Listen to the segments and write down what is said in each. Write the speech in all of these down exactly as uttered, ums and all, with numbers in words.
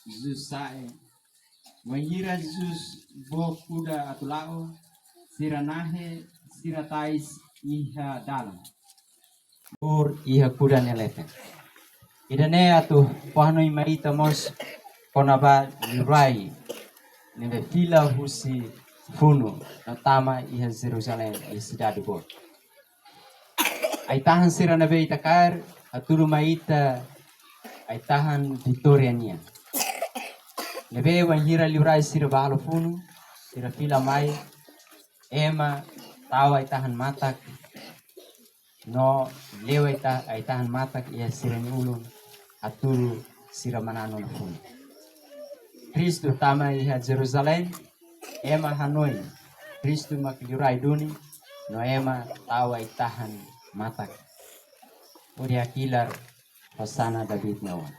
Jesus sa'e. Wainhira Jesus bó kuda atu la'o, sira nahe sira tais iha dalan. Ur iha kuda nia leten. Ida-ne'e atu fó-hanoin mai ita mós kona-ba liurai ne'ebé fila husi funu no tama iha Jerusalém, iha sidade boot. Ai-tahan sira ne'ebé ita kaer, hatudu mai ita ai-tahan vitória nian. Ne'ebé wainhira liurai sira ba halo funu, sira fila mai, ema tau ai-tahan matak, no leu ai-ta-, ai-tahan matak iha sira-nia ulun, hatudu sira manán ona funu. Kristu tama iha Jerusalém, ema hanoin Kristu mak liurai duni, no ema tau ai-tahan matak hodi hakilar Hosana David nia oan.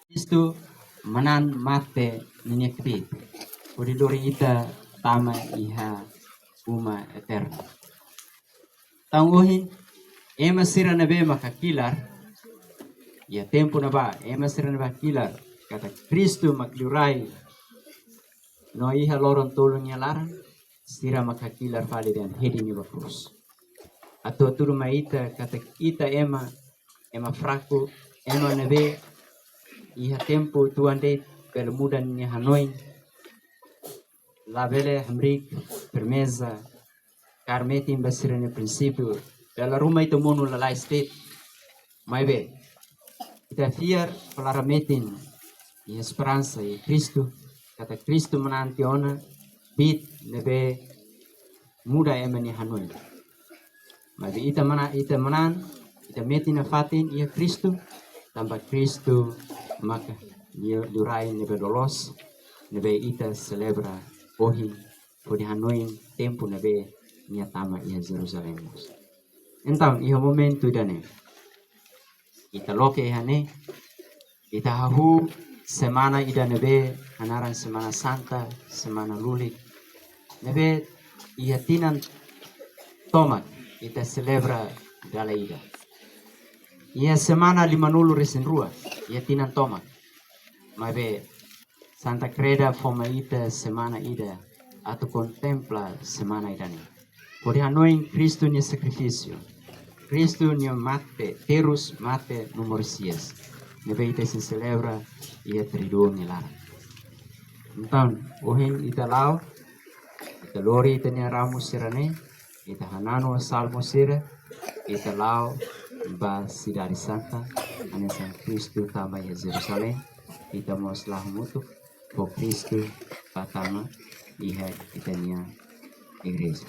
Kristu manán mate ninia kbiit hodi lori ita tama iha uma eterna. Entaun ohin, ema sira ne'ebé mak hakilar, iha tempu ne'ebá, ema sira ne'ebé hakilar katak Kristu mak liurai, no iha loron tolu nia laran, sira mak hakilar fali dehan hedi nia ba krús. Atu hatudu mai ita katak ita ema, ema fraku, ema ne'ebé iha tempu tuan de'it bele muda nia hanoin, labele hamriik firmeza, kaer metin ba sira-nia prinsípiu, dala ruma ita monu lalais de'it. Maibé, ita fiar, klara metin, iha esperansa iha Kristu, katak Kristu manán tiha ona kbiit ne'ebé muda ema nia hanoin. Maibé ita mana-, ita manán, ita metin nafatin iha Kristu, tanba Kristu maka nia liurai ne'ebé loloos, ne'ebé ita selebra ohin, hodi hanoin tempu ne'ebé nia tama iha Jerusalém mós. Entaun, iha momentu ida-ne'e, ita loke iha ne'e, ita hahú semana ida ne'ebé hanaran Semana Santa, semana lulik, ne'ebé iha tinan tomak ita selebra dala ida. Iha semana limanulu-resin-rua, iha tinan tomak. Maibé, Santa Kreda fó mai ita semana ida atu kontempla semana ida-ne'e, hodi hanoin Kristu nia sakrifísiu, Kristu nia mate, terus mate no moris hi'as, ne'ebé ita sei selebra iha Triduo nia laran. Entaun, ohin ita la'o, ita lori ita-nia ramu sira-ne'e, ita hananu salmu sira, ita la'o ba Sidade Santa, hanesan Kristu tama iha Jerusalém, ita mós la'o hamutuk ho Kristu ba tama iha ita-nia igreja.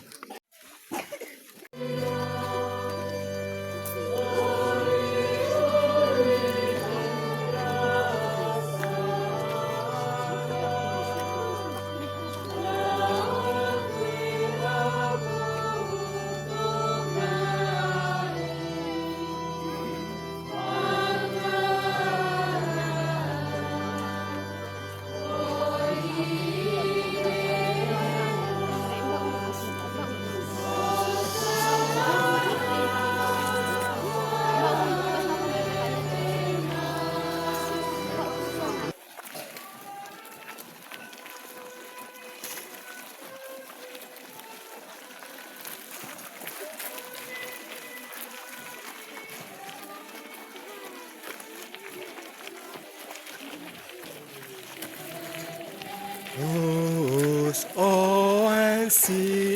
Os O N C.